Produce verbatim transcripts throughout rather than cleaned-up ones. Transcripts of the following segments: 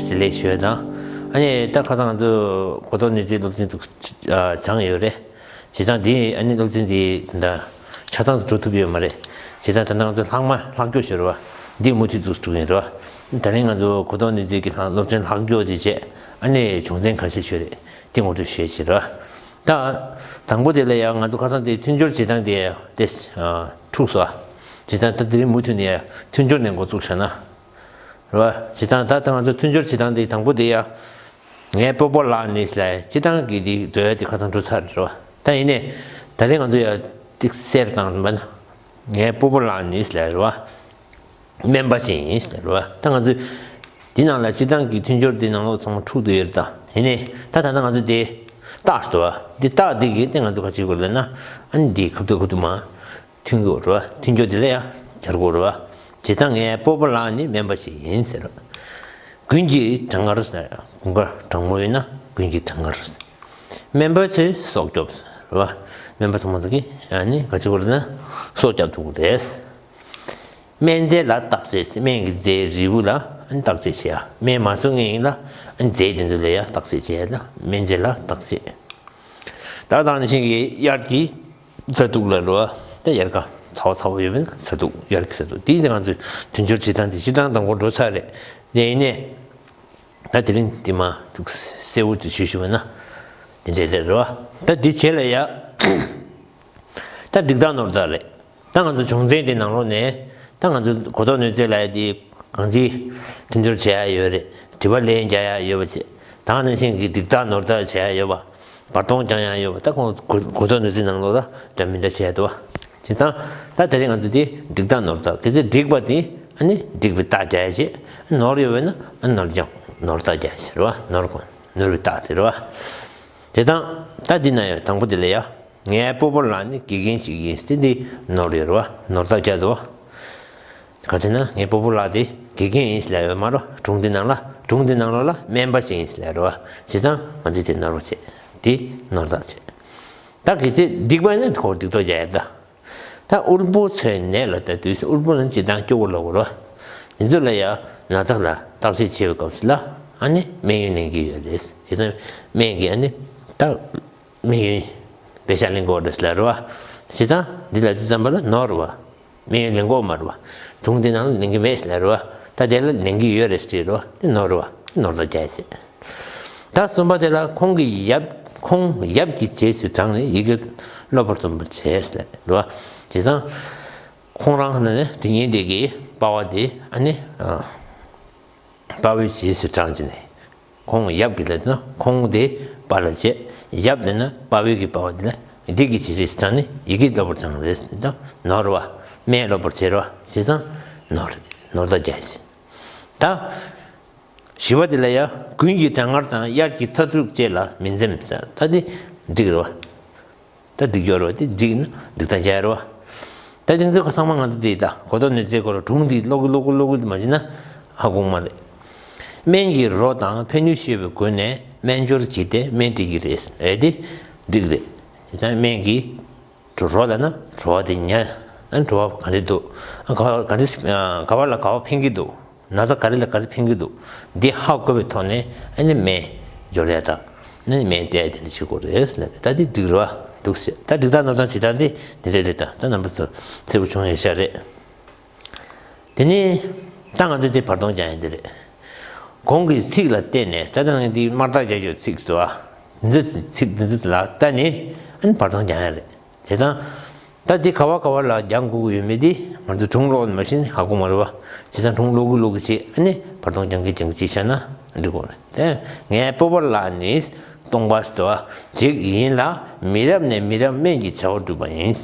བརྩི་ལེགས་ཞུ་ཡ་དང་། ཨ་ནི་ད་ཁ་སང་ང་ཚོ་གོ་རྟོགས་ནུས་རྩལ་སློབ་ཚན་དུ་སྦྱངས་ཡོད་རེད། བྱས་ཙང་འདི་ཨ་ནི་སློབ་ཚན་འདི་ད་ཆ་ཚང་དུ་འགྲོ་ཐུབ་ཡོད་མ་རེད། བྱས་ཙང་ད་ང་ཚོ་ལྷག་མ་ལྷག་སྐྱོར་ཞུ་རེད་བ། འདི་མུ་མཐུད་དུ་འགྲོ་གི་ཡིན་རེད་བ། ད་རིང་ང་ཚོ་གོ་རྟོགས་ནུས་རྩལ་གྱི་སློབ་ཚན་ལྷག་སྐྱོར་དེ་བྱས། ཨ་ནི་སྦྱོང་ཚན་ཁ་ཤས་ཤོད་རེད། དེ་ངོ་སྤྲོད་ཞུ་ཡ་བྱེད་རེད་བ། ད་དང་པོ་དེ་ལ་ཡང་ང་ཚོ་ཁ་སང་དེ་མཐུན་སྦྱོར་བྱེད་སྟངས་དེ་དེ་འཁྲུགས་སོང་བ། བྱས་ཙང་ད་དེ་རིང་མུ་མཐུད་ནས་མཐུན་སྦྱོར་ནས་འགོ་བཙུགས་བྱས་ན། རེད་བ། བྱས་ཙང་ད་ལྟ་ང་ཚོ་མཐུན་སྦྱོར་བྱེད་སྟངས་དེ་དང་པོ་དེ་ཡ། ངའི་སྤོ་བོ་ལགས་ནི་ལབ་སྤྱིར་བཏང་གི་དེ་འགྲོ་ཡ་དེ་ཁ་སང་འགྲོ་ཚར་རེད་བ། ད་ཡིན་ནའི་ད་རེས་ང་ཚོ་ཡ་ཏིག་གསལ་བཏང་བ་ན། ངའི་སྤོ་བོ་ལགས་ནི་ལབ་རེད་བ། སྨན་པ་ཞིག་ཡིན་ལབ་རེད་བ། ད་ང་ཚོ་འདི་ནང་ལ་སྤྱིར་བཏང་གི་མཐུན་སྦྱོར་འདི་ནང་ལོགས་ཚང་མ་འཁྲུག་བསྡད་ཡོད་རེད། ད་ཡིན་ནའི་ད་ད་ལྟ་ང་ཚོ་དེ་རྟགས་རེད་བ། འདི་རྟགས་འདི་གིས་དེ་ང་ཚོ་ག་ཅིག་དགོས་ལབ་ན། ཨ་ནི་འདི་ཁ་ཐུག་ཁ་ཐུག་མ། མཐུན་སྦྱོར་རེད་བ། མཐུན་སྦྱོར་དེ་ལ་ཡང་སྦྱར་དགོས་རེད་བ། བྱས་ཙང་ངའི་སྤོ་བོ་ལགས་ནི་སྨན་པ་ཞིག་ཡིན་ཟེར། དགུན་གྱི་གྲང་ངར་ཟེར། དགུན་ཁ་གྲང་མོ་ཡིན་ན་དགུན་གྱི་གྲང་ངར། སྨན་པ་ཚོས་སྲོག་སྐྱོབ་རེད་བ། སྨན་པ་ཚང་མ་ཚོ་གིས་ཨ་ནི་ག་ཅི་དགོས་རེད་ན་སྲོག་སྐྱབས་ཐུབ་ཀྱི་རེད། སྨན་རྫས་ལ་བརྟག་དཔྱད། སྨན་གྱི་རྫས་རིལ་བུ་ལ་ཨ་ནི་བརྟག་དཔྱད་བྱེད་ཡ། སྨན་མ་བཟོ་མཁན་ཡིན་ལ་ཨ་ནི་རྫས་དེ་ཚོ་ལ་ཡ་བརྟག་དཔྱད་བྱེད་ཡ་ལ་སྨན་རྫས་ལ་བརྟག་དཔྱད། ད་ད་ནང་བཞིན་གྱི་དབྱར་གྱི་ཚ་གདུག་ལ་རོ། ད་དབྱར་ཁ་ཚ་བ་ཚ་བ་ཡོད་པས་ན་ཚ་གདུག་དབྱར་གྱི་ཚ་གདུག་དེ་ཡིན་ང་ཚོས་མཐུན་སྦྱོར་བྱེད་སྟངས་དེ་སྤྱིར་བཏང་དང་པོ་འགྲོ་ཚར་རེད། དེ་ཡིན་ནའི་ད་དེ་རིང་དེ་མ་གཏོགས་གསལ་བོ་དེ་ཞུ་ཞུ་བ་ན་དེ་འདྲས་རེད་རོ། ད་འདི་བྱེད་ལ་ཡ། ད་འགྲིག་རྟགས་ནོར་རྟགས་རེད། ད་ང་ཚོ་སྦྱོང་ཚན་དེ་ནང་ལོགས་ནས་ད་ང་ཚོ་གོ་རྟོགས་ནུས་རྩལ་ལ་ཡ་དེ་གང་ཅི་མཐུན་སྦྱོར་བྱེད་ཡ་ཡོད་རེད། དྲི་བ་ལན་རྒྱག་ཡ་ཡོད་པ་བྱེད། ད་ནང་བཞིན་གྱི་འགྲིག་རྟགས་ནོར་རྟགས་བྱེད་ཡ་ཡོད་པ། བར་སྟོང་རྒྱག་ཡ་ཡོད་པ། ད་ཁོང་གོ་གོ་རྟོགས་ནུས་རྩལ་ནང་ལོགས་ལ་འདྲ་མི་འདྲ་བྱས་འདུག་བ། བྱས་ཙང་ད་དེ་རིང་ང་ཚོ་དེ་འགྲིག་རྟགས་ནོར་རྟགས། གལ་སྲིད་འགྲིག་པ་དེ་ཨ་ནི་འགྲིག་པའི་རྟགས་རྒྱག་ཡ་བྱེད། ནོར་ཡོད་པ་ན་ཨ་ནོར་ཀྱང་ནོར་རྟགས་རྒྱག་ཡ་བྱེད་རེད་བ། ནོར་གོ་ནོར་བའི་རྟགས་དེ་རེད་བ། བྱས་ཙང་ད་འདི་ན་ཡང་དང་པོ་དེ་ལ་ཡ། ངའི་སྤོ་བོ་ལགས་ནི་དགེ་རྒན་ཞིག་ཡིན་ཟེར་འདི་ནོར་ཡོད་རེད་བ། ནོར་རྟགས་རྒྱག་འདུག་བ། ག་ཅི་ན་ངའི་སྤོ་བོ་ལགས་དེ་དགེ་རྒན་ཡིན་ཟེར་ལབ་ཡོད་མ་རེད། སྒྲུང་འདི་ནང་ལ་སྒྲུང་འདི་ནང་ལོགས་ལ་སྨན་པ་ཞིག་ཡིན་ཟེར་ལབ་ཡོད་རེད་བ། བྱས་ཙང་ང་ཚོས་དེ་ནོར་བ་བྱས། དེ་ནོར་རྟགས་བྱས། ད་གལ་སྲིད་འགྲིག་པ་ཡིན་ན་ཁོ་འགྲིག་ཐོག་རྒྱག་ཡ་ད། ད་དབུལ་པོ་ཚོའི་ནད་ལ་ལྟ་དུས། དབུལ་པོ་ལ་ནི་སྤྱིར་བཏང་སྐྱོ་བོ་ལབ་དགོས་རེད་བ། དེ་ཚོ་ལ་ཡང་ན་ཚ་ལ་བརྟག་དཔྱད་བྱེད་པའི་སྐབས་སུ་ལ་ཨ་ནི་སྨན་ཡོན་ལེན་གྱི་ཡོད་རེད། བྱས་ཙང་སྨན་གྱི་ཨ་ནི་ད་སྨན་ཡོན་པེ་ཤག་ལེན་དགོས་རེད་ལབ་རེད་བ། བྱས་ཙང་འདི་ལ་དུས་ཙམ་པ་ལ་ནོར་བ། སྨན་ཡོན་ལེན་དགོས་མ་རེད་བ། སྒྲུང་འདི་ནང་ལ་ལེན་གྱི་མེད་ལབ་རེད་བ། ད་དེ་ལ་ལེན་གྱི་ཡོད་རེད་ཟེར་རེད་བ། དེ་ནོར་བ། ནོར་རྟགས་རྒྱག་ཡ་བྱས། ད་གསུམ་པ་དེ་ལ་ཁོང་གི་ཡབ། ཁོང་ཡབ་ཀྱི་རྗེས་སུ་འབྲངས་ནས་ཡི་གེ་སློབ་པར་འཛོམས་པར་བྱས་ཟེར་རེད་བ། བྱས་ཙང་ཁོང་རང་ནས་དེ་ཉིན་དེ་གི་པ་ཕ་དེ་ཨ་ནི་ཨ་པ་ཕའི་རྗེས་སུ་འབྲངས་བྱས་ནས། ཁོང་ཡབ་ཀྱི་ལབ་ན་ཁོང་དེ་པ་ལ་བྱས། ཡབ་ལབ་ན་པ་ཕའི་གི་པ་ཕ་དེ་ལ་འདི་གི་རྗེས་སུ་འབྲངས་ནས་ཡི་གེ་སློབ་པར་འབྱོར་རེད་ཟེར། ད་ནོར་བ། སྨན་སློབ་པར་བྱས་རེད་བ། བྱས་ཙང་ནོར། ནོར་རྟགས་རྒྱག་ཡ་བྱས། ད། བཞི་པ་དེ་ལ་ཡ། དགུན་གྱི་གྲང་ངར་དང་དབྱར་གྱི་ཚ་གདུག་བཅས་ལ་མི་འཛེམ་ཟེར། ད་དེ་འགྲིག་རེད་བ། ད་འགྲིག་ཡོད་རེད་བ། དེ་འགྲིག་ན་འགྲིག་རྟགས་རྒྱག་རེད་བ། ད་དེ་ཚོ་ཚང་མ་ང་ཚོ་དེ་ད་གོ་རྟོགས་ནུས་རྩལ་སྐོར་སྒྲུང་འདི་ཀློག་གི་ཀློག་གི་ཀློག་གི་མ་བྱས་ན་ཧ་གོ་མ་རེད། སྨན་གྱི་རོ་དང་ཕན་ནུས་ཤེས་པའི་སྒོ་ནས་སྨན་སྦྱོར་བགྱིས་ཏེ་སྨན་སྤྲད་ཀྱི་རེད། ཨེ་དེ་འགྲིག་རེད། དེ་ད་སྨན་གྱི། རོ་ལབ་ན་རོ་བ་དེ་ཉལ། ཨ་ནི་རོ་བ་ག་འདྲས་འདུག་ཨ་ག་བ་ག་འདྲས། ཨ་ག་བ་ལ་ག་བ་ཕན་གྱི་འདུག་ན་ཚ་ག་རེ་ལ་ག་རེ་ཕན་གྱི་འདུག་འདི་ཧ་གོ་བའི་ཐོག་ནས་ཨ་ནི་སྨན་སྦྱོར་ཡ་དང་། ཨ་ནི་སྨན་སྤྲད་ཡ་དེ་འདྲ་བྱེད་དགོས་རེད་ཟེར་ནས། ད་འདི་འགྲིག་རེད་བ་འདུག་ཟེར། ད་འགྲིག་རྟགས་ནོར་རྟགས་བྱེད་སྟངས་འདི་འདི་འདྲས་རེད། ད་ད་རྣམ་པ་ཚོ་གསལ་པོ་བྱུང་ཡོད་ཤག་རེད། དེ་ནས་ད་ང་ཚོས་དེ་བར་སྟོང་རྒྱག་ཡ་འདི་རེད། གོང་གི་ཚིག་ལ་བལྟས་ནས། ད་ལྟ་ངས་འདི་དམར་རྟགས་རྒྱག་རྒྱུ་ཚིག་འདུག་ཨ། འདི་ཚོ་ཚིག་འདི་ཚོ་ལ་བལྟས་ནས་ཨ་ནི་བར་སྟོང་རྒྱག་ཡ་རེད། བྱས་ཙང་། ད་འདི་ག་བ་ག་བ་ལ་རྒྱག་དགོས་ཀྱི་ཡོད་མེད་དེ་ང་ཚོ་སྒྲུང་ཀློག་ནས་མ་ཤེས་ན་ཧ་གོ་མ་རེད་བ། བྱས་ཙང་སྒྲུང་ཀློག་གི་ཀློག་གི་བྱས། ཨ་ནི་བར་སྟོང་རྒྱག་གི་རྒྱག་གི་བྱས་བཞག་ན་འགྲིག་གོ་རེད། དེ་ངའི་སྤོ་བོ་ལགས་ནི་སྟོང་པ་ཟེར་བ་ཅིག་ཡིན་ལ། མི་རབས་ནས་མི་རབས་སྨན་གྱི་བྱ་བ་བསྒྲུབས་པ་ཡིན།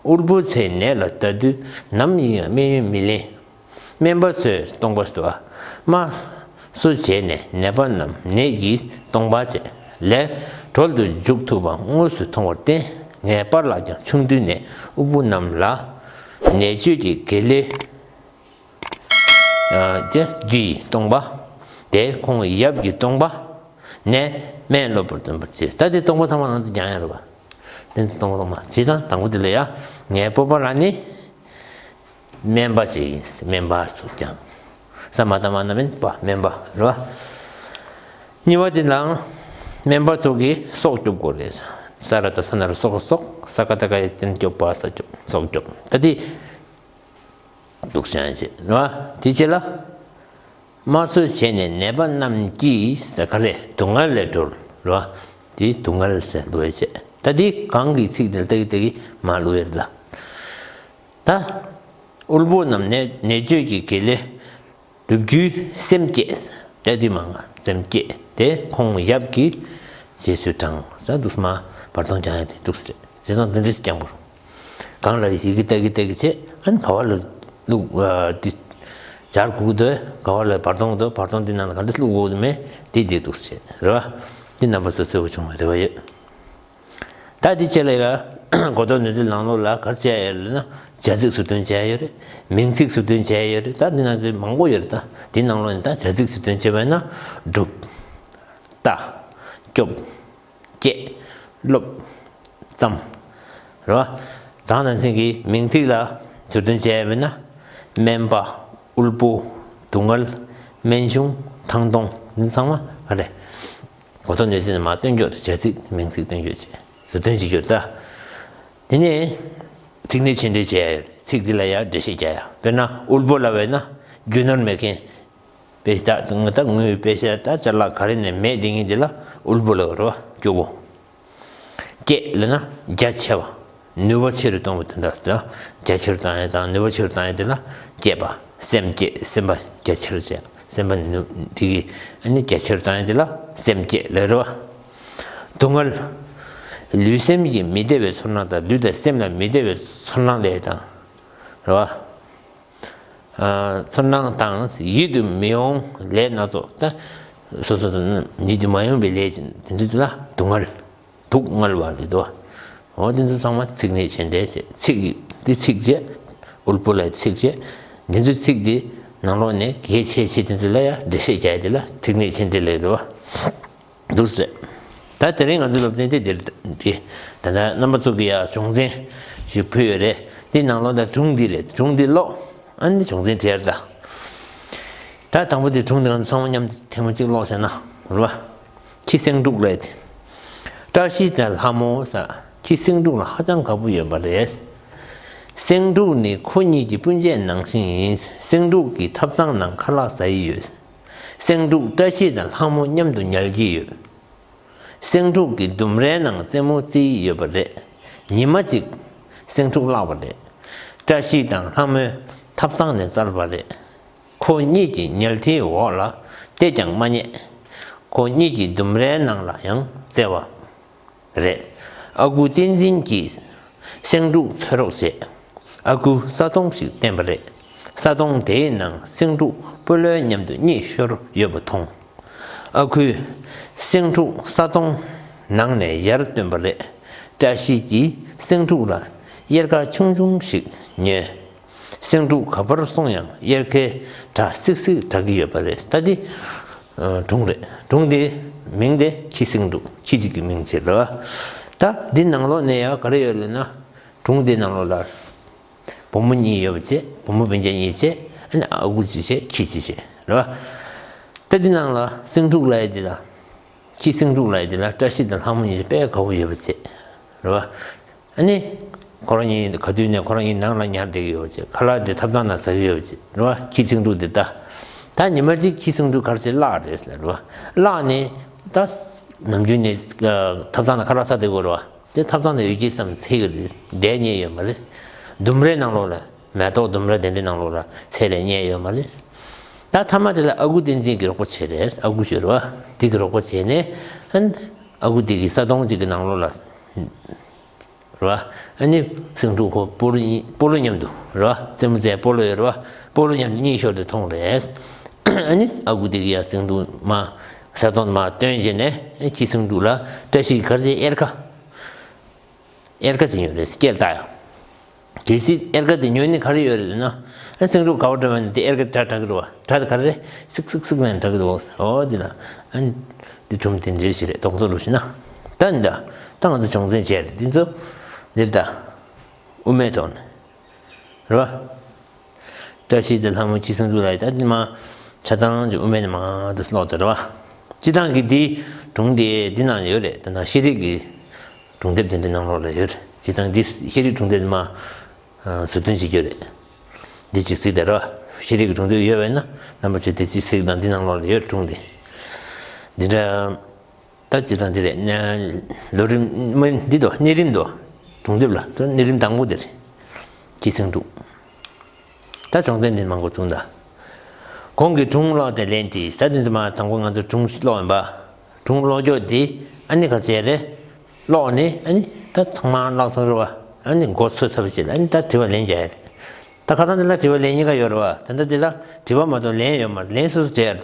དབུལ་པོ་ཚོའི་ནད་ལ་ལྟ་དུས་ནམ་ཡིན་ཡང་སྨན་ཡོན་མི་ལེན། སྨན་པ་ཚོས་སྟོང་པ་ཟེར་བ། དམའ་སུ་བྱས་ནས་ནད་པ་རྣམས་ནད་ཀྱིས་སྟོང་པ་བྱས་ལས་གྲོལ་དུ་འཇུག་ཐུབ་པ་དངོས་སུ་མཐོང་བར་བརྟེན། ངའི་པཱ་ལགས་ཀྱང་ཆུང་དུས་ནས་དབུལ་པོ་རྣམས་ལ་ནད་བཅོས་ཀྱི་དགེ་ལས་ཀྱི་རྒྱུ་ཡི་སྟོང་པ། དེ་ཁོང་ཡབ་ཀྱི་སྟོང་པ་ནས་སྨན་སློབ་པར་འཛོམས་པར་བྱས། ད་དེ་སྟོང་པ་ཚང་མ་ང་ཚོ་སྦྱང་ཡ་རེད་བ། དེ་ཚོ་སྟོང་པ་ཚང་མ། བྱས་ཙང་དང་པོ་དེ་ལ་ཡ། ངའི་སྤོ་བོ་ལགས་ནི་སྨན་པ་ཞིག་ཡིན། སྨན་པ་སུ་ཀྱང་། ས་མ་ད་མ་ན་མིན་པ་སྨན་པ་རེད་བ། གཉིས་པ་དེ་ལའང་སྨན་པ་ཚོ་གིས་སྲོག་སྐྱོབ་དགོས་རེད། ས་ར་ད་ས་ན་ར་སྲོག་སྲོག་ས་ཀ་ད་ཀ་ཡ་བསྟན་སྐྱོབ་པ་ས་སྐྱོབ་སྲོག་སྐྱོབ། ད་དེ་འདུག་སེ་བྱེད་རེད་བ། དེ་རྗེས་ལ། དམར་གསོད་བྱས་ནས་ནད་པ་རྣམས་ཀྱིས་ཟེར་ག་རེ། སྡུག་བསྔལ་ལས་གྲོལ་རེད་བ། དེ་སྡུག་བསྔལ་ཟེར་འདུག་བྱས། ད་དེ་གང་གི་ཚིག་དེ་ལ་ལྟ་གི་ལྟ་གི་མ་བླུགས་ཡོད་ལ། ད་དབུལ་པོ་རྣམས་ནད་ནད་བཅོས་ཀྱི་དགེ་ལས་སྒྲུབ་རྒྱུའི་སེམས་བསྐྱེད། ད་དེ་མང་ང་སེམས་བསྐྱེད་དེ་ཁོང་ཡབ་ཀྱི་རྗེས་སུ་འབྲང་། ད་འདུག་སེ་མ་བར་སྟོང་རྒྱག་ཡ་དེ་འདུག་སེ་རེད། བྱས་ཙང་དེ་འདྲས་སེ་རྐྱང་པོ་རུ། གང་ལ་ཡི་གེ་ལྟ་གི་ལྟ་གི་བྱས། ཨ་ནི་ག་བ་ལ་བླུགས་ཨ་དེ་སྦྱར་དགོས་ཀྱི་འདུག་ག་བ་ལ་བར་སྟོང་འདུག་བར་སྟོང་དེ་ནང་ལ་ག་འདྲས་བླུགས་དགོས་ཀྱི་མེད་དེ་དེ་འདུག་སེ་རེད་བ། དེ་རྣམ་པ་ཚོ་གསལ་པོ་བྱུང་བའི་རེ་བ་ཡོད། ད་དེ་རྗེས་ལ་ཡ་གོ་ལྡོག་ནུས་ཚད་ནང་ལོགས་ལ་ག་རེ་བྱས་ཡོད་ལབ་ན། བྱ་ཚིག་ཟུར་འདོན་བྱས་ཡོད་རེད། མིང་ཚིག་ཟུར་འདོན་བྱས་ཡོད་རེད། ད་འདི་ནང་ཚིག་མང་པོ་ཡོད་རེད། ད་དེ་ནང་ལོགས་ནས་ད་བྱ་ཚིག་ཟུར་འདོན་བྱས་པ་ཡིན་ན། སྒྲུབ། ལྟ། སྐྱོབ། བསྐྱེད། སློབ། བརྩམ། རེད་བ། ད་ནང་བཞིན་གྱི་མིང་ཚིག་ལ་ཟུར་འདོན་བྱས་པ་ཡིན་ན། སྨན་པ། དབུལ་པོ། སྡུག་བསྔལ། སྨན་གཞུང་། ཐང་སྟོང་། འདི་ཚང་མ་ག་རེ། གོ་ལྡོག་ནུས་ཚད་ནས་མར་སྟོན་རྒྱུ་རེད། བྱ་ཚིག་མིང་ཚིག་སྟོན་རྒྱུ་བྱས། ཟུར་འདོན་བྱེད་རྒྱུ་རེད་ད། དེ་ནས་ཚིག་སྣེ་ཕྱེ་འབྲེལ་བྱས། ཚིག་འདི་ལ་ཡང་འགྲེལ་བཤད་རྒྱག་ཡ། དཔེར་ན་དབུལ་པོ་ལབ་པ་ཡིན་ན་རྒྱུ་ནོར་མེད་མཁན། དཔེ་ཆ་ད་ད་དངུལ་དཔེ་ཆ་ད་ཅ་ལག་ག་རེ་ནས་མེད་དེ་ངེས་དེ་ལ་དབུལ་པོ་ལབ་རེད་བ། སྐྱོ་པོ། བསྐྱེད་ལབ་ན་རྒྱ་ཆེ་བ། ནུས་པ་ཆེ་རུ་གཏོང་བ་དེ་འདྲ་ཟེར། རྒྱ་ཆེ་རུ་བཏང་ཡ་དང་ནུས་པ་ཆེ་རུ་བཏང་ཡ་དེ་ལ་བསྐྱེད་པ། སེམས་བསྐྱེད། སེམས་པ་རྒྱ་ཆེ་རུ་བྱས། སེམས་པ་ནུ་དེ་གི་ཨ་ནི་རྒྱ་ཆེ་རུ་བཏང་ཡ་དེ་ལ་སེམས་བསྐྱེད་ལབ་རེད་བ། སྡུག་བསྔལ། ལུས་སེམས་ཀྱི་མི་བདེ་བའི་ཚོར་སྣང་དང་། ལུས་དང་སེམས་ལ་མི་བདེ་བའི་ཚོར་སྣང་ལས་དང་། རེད་བ། ཨ་ཚོར་སྣང་དང་ཡིད་དུ་མི་འོང་ལས་སྣ་ཚོགས། ད་སོ་སོ་དང་ཡིད་དུ་མ་འོང་བའི་ལས་ཅན་དེ་འདྲ་ཅིག་ལ་སྡུག་བསྔལ། སྡུག་བསྔལ་བ་རེད་དོ། འོ་དེ་ཚོ་ཚང་མ་ཚིག་སྣེ་ཕྱེ་འབྲེལ་བྱས། ཚིག་འདི་ཚིག་བྱས། དབུལ་པོ་ལ་ཚིག་བྱས། འདི་ཚོ་ཚིག་འདི་ནང་ལོགས་ནས་གལ་ཆེ་ཆེ་དེ་ཚོ་ལ་ཡང་འགྲེལ་བཤད་རྒྱག་ཡ་དེ་ལ་ཚིག་སྣེ་ཕྱེ་འབྲེལ་ལབ་རེད་བ། འདུག་ཟེར། ད་དེ་རིང་ང་ཚོའི་སློབ་ཚན་དེ་འདིར་འདི། ད་ལྟ་རྣམ་པ་ཚོ་གི་ཡ་སྦྱོང་ཚན་ཞིག་ཕུལ་ཡོད་རེད། འདི་ནང་ལོགས་ད་སྒྲུང་འདི་རེད། སྒྲུང་འདི་ཀློག་ཨ་ནི་སྦྱོང་ཚན་དེར་ད། ད་དང་པོ་དེ་སྒྲུང་འདི་ང་ཚོ་ཚང་མ་མཉམ་དུ་ཐེངས་མ་གཅིག་ཀློག་བྱས་ན་རེད་བ། ཁྱི་སེང་ཕྲུག་རེད། བཀྲ་ཤིས་དང་ལྷ་མོ་ཟེར། ཁྱི་སེང་ཕྲུག་ལ་ཧ་ཅང་དགའ་པོ་ཡོད་པ་རེད། སེང་ཕྲུག་ནི་ཁོ་གཉིས་ཀྱི་སྤུན་མཆེད་ནང་བཞིན་ཡིན། སེང་ཕྲུག་གི་ཐབ་ཚང་ནང་ཁ་ལག་ཟ་ཡི་ཡོད། སེང་ཕྲུག་བཀྲ་ཤིས་དང་ལྷ་མོ་མཉམ་དུ་ཉལ་གྱི་ཡོད། སེང་ཕྲུག་གི་ལྡུམ་རའི་ནང་རྩེད་མོ་རྩེ་ཡི་ཡོད་པ་རེད། ཉི་མ་གཅིག་སེང་ཕྲུག་བརླག་པ་རེད། བཀྲ་ཤིས་དང་ལྷ་མོའི་ཐབ་ཚང་ནས་བཙལ་བ་རེད། ཁོ་གཉིས་ཀྱི་ཉལ་ཁྲིའི་འོག་ལ་བལྟས་ཀྱང་མ་རྙེད། ཁོ་གཉིས་ཀྱི་ལྡུམ་རའི་ནང་ལ་ཡང་བཙལ་བ་རེད། ཨ་ཁུ་བསྟན་འཛིན་གྱིས་སེང་ཕྲུག་འཚོལ་རོགས་བྱས། ཨ་ཁུ་ས་དོང་ཞིག་བསྟན་པ་རེད། ས་དོང་དེའི་ནང་སེང་ཕྲུག་སྤོ་ལོའི་མཉམ་དུ་གཉིད་ཤོར་ཡོད་པ་མཐོང་། ཨ་ཁུས་སེང་ཕྲུག་ས་དོང་ནང་ནས་ཡར་བཏོན་པ་རེད། བཀྲ་ཤིས་ཀྱིས་སེང་ཕྲུག་ལ་གཡེར་ཁ་ཆུང་ཆུང་ཞིག་ཉོས། སེང་ཕྲུག་ག་པར་སོང་ཡང་གཡེར་ཁའི་སྒྲ་སིག་སིག་གྲག་གི་ཡོད་པ་རེད། ད་འདི་ཨ་སྒྲུང་རེད། སྒྲུང་འདི་མིང་དེ་ཁྱི་སེང་ཕྲུག་ཁྱི་གཅིག་གི་མིང་བྱས་རེད་བ། ད་འདི་ནང་ལོགས་ནས་ཡང་ག་རེ་ཡོད་ལབ་ན། སྒྲུང་འདི་ནང་ལོགས་ལ་བུ་མོ་གཉིས་ཡོད་པ་བྱས། བུ་མོ་སྤུན་ཀྱག་གཉིས་བྱས། ཨ་ནི་ཨ་ཁུ་གཅིག་བྱས། ཁྱི་གཅིག་བྱས་རེད་བ། ད་འདི་ནང་ལ་སེང་ཕྲུག་ལབ་ཡ་འདི་ལ། ཁྱི་སེང་ཕྲུག་ལབ་ཡ་འདི་ལ་བཀྲ་ཤིས་དང་ལྷ་མོ་གཉིས་དཔེ་དགའ་པོ་ཡོད་པ་བྱས་རེད་བ། ཨ་ནི་ཁོ་རང་གཉིས་ག་དུས་ནས་ཁོ་རང་གཉིས་ནང་ལ་ཉལ་བསྡད་ཀྱི་ཡོད་པ་བྱས། ཁ་ལག་དེ་ཐབ་ཚང་ནང་ཟ་གི་ཡོད་པ་བྱས་རེད་བ། ཁྱི་སེང་ཕྲུག་དེ་ད། ད་ཉི་མ་གཅིག་ཁྱི་སེང་ཕྲུག་ག་རེ་བྱས་བརླག་རེད་ཟེར་རེད་བ། བརླག་ནས་ད་ནམ་རྒྱུན་ནས་ཨ་ཐབ་ཚང་ནང་ཁ་ལག་ཟ་བསྡད་ཀྱི་ཡོད་རེད་བ། དེ་ཐབ་ཚང་ནང་ཡོད་ཀྱི་བསམ་ཚེ་གི་རེད། བསྡད་མཁན་ཡོད་མ་རེད། ལྡུམ་རའི་ནང་ལོགས་ལ། མེ་ཏོག་ལྡུམ་ར་དེ་འདྲའི་ནང་ལོགས་ལ་ཚེ་རེ་རྙེད་ཡོད་མ་རེད། ད་མཐའ་མ་དེ་ལ་ཨ་ཁུ་བསྟན་འཛིན་གྱིས་རོགས་པ་བྱས་རེད། ཨ་ཁུ་ཞིག་རེད་བ། དེ་གིས་རོགས་པ་བྱས་ནས། ཨ་ནི་ཨ་ཁུ་དེ་གིས་ས་དོང་གཅིག་གི་ནང་ལོགས་ལ་རེད་བ། ཨ་ནི་སེང་ཕྲུག་ཁོ་སྤོ་ལོ་གཉིས་སྤོ་ལོ་མཉམ་དུ་རེད་བ། རྩེད་མོ་རྩེ། སྤོ་ལོ་ཡོད་རེད་བ། སྤོ་ལོ་མཉམ་དུ་གཉིད་ཤོར་དུ་མཐོང་རེད། ཨ་ནི་ཨ་ཁུ་དེ་གིས་ཡ་སེང་ཕྲུག་མར་ས་དོང་མར་བཏོན་བྱས་ནས། ཨ་ཁྱི་སེང་ཕྲུག་ལ་བཀྲ་ཤིས་ག་རེ་བྱས། གཡེར་ཁ། གཡེར་ཁ་ཅིག་ཉོས་རེད། སྐྱེལ་བཏང་ཡ། གལ་སྲིད་གཡེར་ཁ་དེ་ཉོས་ནས་ག་རེ་ཡོད་རེད་ལབ་ན། ཨ་སེང་ཕྲུག་ག་པར་འགྲོ་བ་ཡིན་ན་དེ་གཡེར་ཁ་སྒྲ་གྲག་གི་རེད་བ། སྒྲ་དེ་ག་རེ་རེད། སིག་སིག་སིག་ལབ་ནས་གྲག་གི་འདུག་འོ་དེ་ལ། ཨ་འདི་སྒྲུང་དེ་འདྲ་ཞིག་རེད། རྡོག་རྩ་རུ་བྱས་ན། ད་འདི་ད་ང་ཚོ་སྦྱོང་ཚན་བྱས་རེད། འདི་ཚོ་འདིར་ད་དབུ་མའི་ཐོག་ནས་རེད་བ། བཀྲ་ཤིས་དང་ལྷ་མོ་ཁྱི་སེང་ཕྲུག་ལབ་ཡ་ད་འདི་མར་ཆ་ཚང་གི་དབུ་མའི་ནས་མར་འདི་ཀློག་དེ་རེད་བ། སྤྱིར་བཏང་གི་འདི་སྒྲུང་དེ་འདི་ནང་ཡོད་རེད། ད་ནང་ཤེས་རིག་གི་སྒྲུང་དེབ་དེ་འདྲའི་ནང་ལོགས་ལ་ཡོད་རེད། སྤྱིར་བཏང་འདི་ཤེས་རིག་སྒྲུང་དེབ་མ་ཟུར་འདོན་བྱེད་རྒྱུ་རེད། འདི་གཅིག་གཟིགས་དང་ར། ཤེས་རིག་གི་སྒྲུང་དེབ་ཡོད་པས་ན་རྣམ་པ་ཚོས་དེ་གཅིག་གཟིགས་དང་། འདི་ནང་ལོགས་ལ་ཡོད་སྒྲུང་དེ། འདི་འདྲ། ད་སྤྱིར་བཏང་འདི་རེད། ལོ་རིམ་མ་འདི་དོ་གནས་རིམ་དོ་སྒྲུང་དེབ་ལ་ད་གནས་རིམ་དང་པོ་འདི་རེད། ཁྱི་སེང་ཕྲུག་ད་སྦྱོང་ཚན་འདི་མང་པོ་བཙུགས་ད། གོང་གི་སྒྲུང་ཀློག་སྟེ་ལན་དྲིས། ད་འདི་ཚོ་མ་དང་པོ་ང་ཚོ་སྒྲུང་ཀློག་ཡིན་པ། སྒྲུང་ཀློག་ཀྱོག་འདི་ཨ་ནི་ག་བྱས་རེད། ཀློག་ནས་ཨ་ནི་ད་ཚང་མ་ཀློག་ཚར་བ། ཨ་ནི་མགོ་ཚོས་ཚར་བ་ཅིག་ལ་ཨ་ནི་ད་དྲི་བ་ལན་རྒྱག་ཡ་རེད། ད་ཁ་སང་འདི་ལ་དྲི་བ་ལན་གཉིས་ཀ་ཡོད་རེད་བ། ད་ལྟ་འདི་ལ་དྲི་བ་མ་གཏོགས་ལན་ཡོད་མ་རེད། ལན་སོ་སོ་བྱས་ཡ་རེད།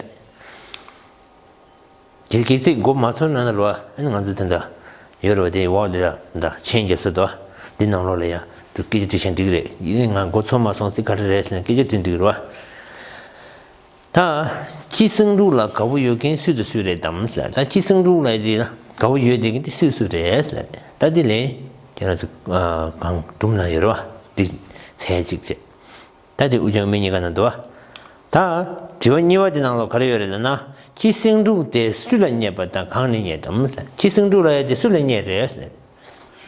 དེ་གལ་སྲིད་མགོ་མ་ཚོས་ན་ན་རེད་བ། ཨ་ནི་ང་ཚོ་དེ་འདྲ་ཡོད་རེད་བ། དེ་འོག་དེ་ལ་འདྲ་མཆན་རྒྱབ་ས་དོ། འདི་ནང་ལོགས་ལ་ཡ་དུ་སྐད་ཆ་དྲི་ཤེས་འགྲིག་རེད། ཡིན་ང་མགོ་ཚོས་མ་སོང་ཟེར་ག་རེ་རེད་ཟེར་ན་སྐད་ཆ་དྲི་འགྲིག་རེད་བ། ད་ཁྱི་སེང་ཕྲུག་ལ་དགའ་པོ་ཡོད་མཁན་སུ་དང་སུ་རེད་དམ་ཟེར། ད་ཁྱི་སེང་ཕྲུག་ལ་དེ་ལ་དགའ་པོ་ཡོད་བསྡད་མཁན་དེ་སུ་སུ་རེད་ཟེར། ད་དེ་ལན་ཁྱེད་རང་ཚོ་གང་སྒྲུང་ན་ཡོད་རེད་བ། དེ་ཚད་གཅིག་བྱས། ད་དེ་དབུ་ཅན་མི་གཉིས་ཀ་ན་འདུག་བ། ད་དྲི་བ་གཉིས་པ་དེ་ནང་ལོགས་ག་རེ་ཡོད་རེད་ལབ་ན། ཁྱི་སེང་ཕྲུག་དེ་སུ་ལ་བརྙས་པ་དང་གང་ནས་བརྙས་དམ་ཟེར། ཁྱི་སེང་ཕྲུག་ལ་ཡ་དེ་སུ་ལ་བརྙས་རེད་ཟེར།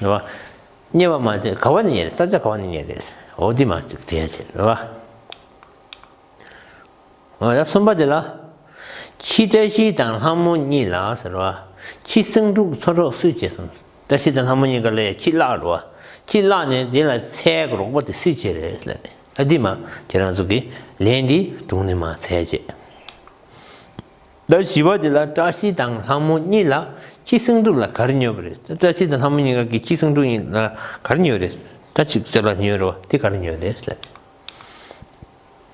འདུག་བ། བརྙས་པ་མ་ཟད་ག་བ་ནས་བརྙས་རེད། ས་ཆ་ག་བ་ནས་བརྙས་རེད་ཟེར། འོ་དེ་མ་ཅིག་དྲི་ཡ་བྱེད་རེད་བ། འོ་ཡ་གསུམ་པ་དེ་ལ། ཁྱི་བཀྲ་ཤིས་དང་ལྷ་མོ་གཉིས་ལ་ཟེར་བ། ཁྱི་སེང་ཕྲུག་འཚོ་རོགས་སུས་བྱས་སོང་། བཀྲ་ཤིས་དང་ལྷ་མོ་གཉིས་ཀ་ལ་ཡ་ཁྱི་བརླགས་འགྲོ་བ། ཁྱི་བརླགས་ནས་དེ་ལ་འཚོལ་གྱི་རོགས་པ་དེ་སུས་བྱས་རེད་ཟེར། ཨ་འདི་མ་ཁྱེད་རང་ཚོ་གི་ལན་འདི་སྒྲུང་ནས་མ་འཚོལ་བྱས། ད་བཞི་པ་དེ་ལ་བཀྲ་ཤིས་དང་ལྷ་མོ་གཉིས་ལ་ཁྱི་སེང་ཕྲུག་ལ་ག་རེ་ཉོས་པ་རེད། བཀྲ་ཤིས་དང་ལྷ་མོ་གཉིས་ཀ་གིས་ཁྱི་སེང་ཕྲུག་གཉིས་ལ་ག་རེ་ཉོས་རེད། ད་ཅིག་ཅར་ལ་ཉོས་རེད་བ། དེ་ག་རེ་ཉོས་རེད་ཟེར།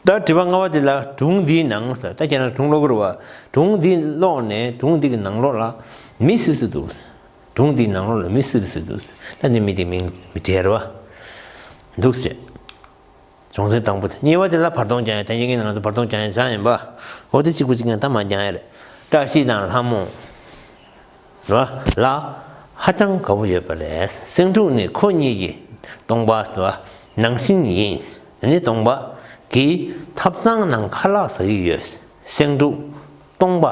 ད་དྲི་བ་ལྔ་པ་དེ་ལ་སྒྲུང་འདིའི་ནང་ཟེར། ད་ཁྱེད་རང་སྒྲུང་ཀློག་གི་རེད་བ། སྒྲུང་འདི་ཀློག་ནས་སྒྲུང་འདི་གི་ནང་ལོགས་ལ་མི་སུ་སུ་འདུག། སྒྲུང་འདིའི་ནང་ལོགས་ལ་མི་སུ་སུ་འདུག། ད་ནི་མི་དེ་མིང་མི་དྲན་རེད་བ། འདུག་ཟེར། སྦྱོང་ཚན་དང་པོ་དེ། གཉིས་པ་དེ་ལ་བར་སྟོང་རྒྱག་ཡ། ད་ཡིན་གྱི་ང་ཚོ་བར་སྟོང་རྒྱག་ཡ་ཅང་ཡིན་པ། འོ་དེ་གཅིག་པུ་གཅིག་ཀྱང་ད་མ་རྒྱག་ཡ་རེད། བཀྲ་ཤིས་དང་ལྷ་མོ་ར་ལ་ཧ་ཅང་དགའ་པོ་ཡོད་པ་རེད། སེང་ཕྲུག་ནི་ཁོ་གཉིས་ཀྱི་སྟོང་པ་ཟེར་བ་ནང་བཞིན་ཡིན། དེ་ནི་སྟོང་པ་གིས་ཐབ་ཚང་ནང་ཁ་ལག་ཟ་གི་ཡོད། སེང་ཕྲུག་སྟོང་པ།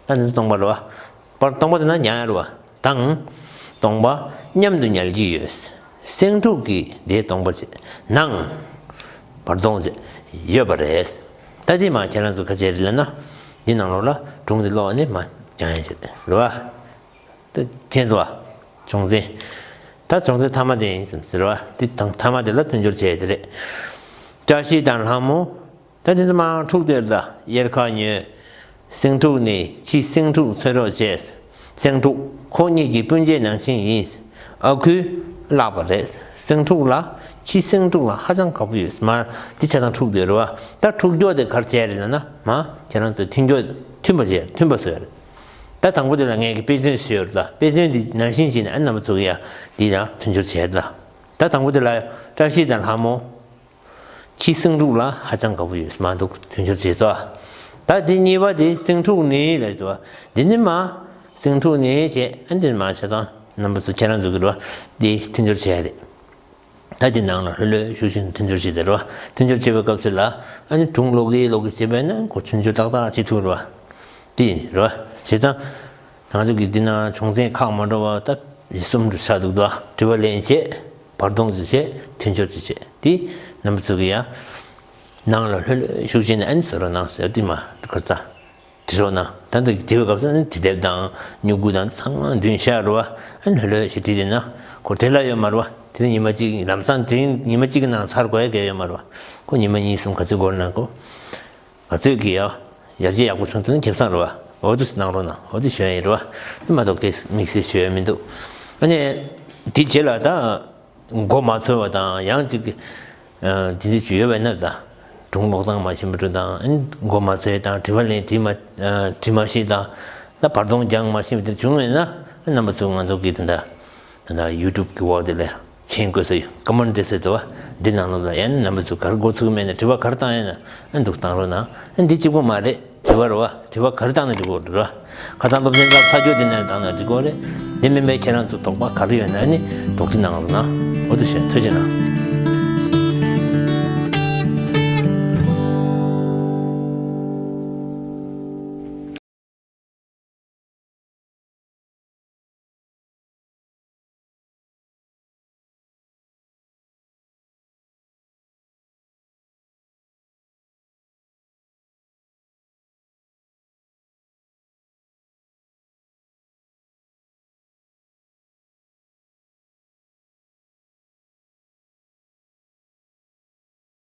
ད་འདི་ཚོ་སྟོང་པ་རེད་བ། པར་སྟོང་པ་དེ་ན་ཉལ་ཡ་རེད་བ། དང་སྟོང་པ་མཉམ་དུ་ཉལ་གྱི་ཡོད། སེང་ཕྲུག་གིས་དེའི་སྟོང་པ་བྱས། ནང་བར་སྟོང་བྱས་ཡོད་པ་རེད། ད་དེ་མ་ཁྱེད་རང་ཚོ་ཁ་ཆེ་རེད་ལབ་ན། འདི་ནང་ལོགས་ལ་སྒྲུང་དེ་ཀློག་ནས་མ་རྒྱག་ཡ་ཆེ་རེད་བ། ད་མཁྱེན་སོང་བ། སྦྱོང་ཚན། ད་སྦྱོང་ཚན་མཐའ་མ་དེ་ཡིན་ཟེར་བ། དེ་དང་མཐའ་མ་དེ་ལ་མཐུན་སྦྱོར་བྱས་དེ་རེད། བཀྲ་ཤིས་དང་ལྷ་མོ། ད་དེ་ཚོ་མར་འཁྲུག་སྟེ་ད་གཡེར་ཁ་ཉོས། སེང་ཕྲུག་ནི་ཁྱི་སེང་ཕྲུག་འཚོལ་རོགས་བྱས། སེང་ཕྲུག་ཁོ་གཉིས་ཀྱི་སྤུན་མཆེད་ནང་བཞིན་ཡིན། ཨ་ཁུས་བརླགས་པ་རེད། སེང་ཕྲུག་ལ་ཁྱི་སེང་ཕྲུག་ལ་ཧ་ཅང་དགའ་པོ་ཡོད། མར་འདི་ཆ་ཚང་འཁྲུག་སྟེ་རེད་བ། ད་འཁྲུག་ཀྱོག་དེ་ག་རེ་བྱས་རེད་ལབ་ན། མ་ཁྱེད་རང་ཚོ་མཐུན་ཀྱོག་མཐུན་པ་བྱས། མཐུན་པ་བཟོས་རེད། ད་དང་པོ་དེ་ལ་ངས་ཀྱི་དཔེ་མཚོན་བཟོས་ཡོད་རེད། ད་དཔེ་མཚོན་འདི་ནང་བཞིན་བྱས་ནས་ཨ་རྣམ་པ་ཚོ་གི་ཡ་འདི་ཡ་མཐུན་སྦྱོར་བྱས་རེད། ད་དང་པོ་དེ་ལ་བཀྲ་ཤིས་དང་ལྷ་མོ། ཁྱི་སེང་ཕྲུག་ལ་ཧ་ཅང་དགའ་པོ་ཡོད་མ་འདུག། མཐུན་སྦྱོར་བྱས་སོ། ད་དེ་གཉིས་པ་དེ་སེང་ཕྲུག་ནི་ལབ་ཡོད་པ། འདི་ནི་མ་སེང་ཕྲུག་ནི་བྱས། ཨ་འདི་མ་བྱས་ཙང་རྣམ་པ་ཚོ་ཁྱེད་རང་ཚོ་གི་རེད་བ། དེ་མཐུན་སྦྱོར་བྱས་རེད། ད་དེ་ནང་ལ་ལྷོད་ལྷོད་ཤུགས་ཆེན་མཐུན་སྦྱོར་བྱས་ཏེ་རེད་བ། མཐུན་སྦྱོར་བྱེད་པའི་སྐབས་སུ་ལ་ཨ་ནི་སྒྲུང་ཀློག་གི་ཀློག་གི་བྱེད་པས་ན་ཁོ་མཐུན་སྦྱོར་ཏག་ཏག་བྱེད་ཐུབ་རེད་བ། དེ་ཡིན་རེད་བ། བྱས་ཙང་ང་ཚོ་གི་འདི་ན་སྦྱོང་ཚན་ཁག་མ་འགྲོ་བ་ད། གསུམ་དུ་ཆགས་འདུག་ཏོ། དྲི་བ་ལན་བྱེད། བར་སྟོང་ཅིག་བྱེད། མཐུན་སྦྱོར་ཅིག་བྱེད། དེ་རྣམ་པ་ཚོ་གི་ཡ། ནང་ལ་ལྷོད་ལྷོད་ཤུགས་ཆེན་ཨན་ཟེར་རོགས་གནང་ཟེར་དེ་མ་གར་ལྟ། དྲི་རོགས་གནང་། ད་འདི་དྲི་བའི་སྐབས་སུ་ཨན་དྲི་དེབ་དང་སྨྱུ་གུ་དང་ཚང་མ་མདུན་བཞག་རོགས་ཨན་ལྷོད་ལྷོད་ཞིག་དྲི་དེ་ན་ཁོ་བྲེལ་ལ་ཡོད་མ་རོགས་དེ་རིང་ཉི་མ་གཅིག་ལམ་སང་དེ་རིང་ཉི་མ་གཅིག་གི་ནང་ཚར་དགོས་ཡ་གལ་ཡོད་མ་རོགས་ཁོ་ཉི་མ་གཉིས་གསུམ་ག་ཚོད་འགོར་ན་ཁོ། ང་ཚོས་ཀྱི་ཡ། ཡར་རྒྱས་ཡག་པོ་བྱུང་ཐུབ་ན་ཁེ་བཟང་རེད་བ། འོ་དུ་གནང་རོགས་གནང་། འོ་དུ་ཞུ་ཡ་ཡིན་རེད་བ། དེ་མ་གཏོགས་སྐད་དམིགས་བསལ་ཞུ་ཡ་མི་འདུག་ཨ་ནི། དེ་རྗེས་ལ་ད། མགོ་མ་ཚོས་པ་དང་ཡང་ཅིག་གི། དེ་འདྲ་ཅིག་ཡོད་པ་ན་ད། སྒྲུང་ཀློག་སྟངས་མ་ཤེས་པ་དང་ཨ་ནི་མགོ་མ་ཚོས་དང་དྲི་བ་ལན་དྲིས་མ། དྲིས་མ་ཤེས་དང་། ད་བར་སྟོང་རྒྱག་མ་ཤེས་པ་དེ་བྱུང་བས་ན་རྣམ་པ་ཚོས་ང་ཚོ་གི་དེ་འདྲ། ད་ལྟ་ཡུ་ཊུབ་གི་འོག་དེ་ལ་མཆན་བཀོད་ས་ཡོད། ཀོ་མེན་ཊི་འབྲི་ས་དེ་བ། འདི་ནང་ལོགས་ལ་ཡང་ན་རྣམ་པ་ཚོས་ག་རེ་འགོ་ཚུགས་མེད་ན་དྲི་བ་ག་རེ་བཏང་ཡོད་ན་ཨ་འདུག་བཏང་རོགས་གནང་། ཨ་འདི་གཅིག་པོ་མ་རེད། དྲི་བ་རེད་བ། དྲི་བ་ག་རེ་བཏང་ན་འགྲིག་གོ་རེད་བ། ཁ་སང་སློབ་ཚན་སློབ་ཚར་རྒྱུ་དེ་ནས་བཏང་ན་འགྲིག་གོ་རེད། འདི་མིན་པའི་ཁྱེད་རང་ཚོ་དོགས་པ་ག་རེ་ཡོད་ན་ཨ་ནི་དོགས་འདྲི་གནང་རོགས་གནང་། འོ་དེ་བྱས་ཐུགས་རྗེ་གནང་།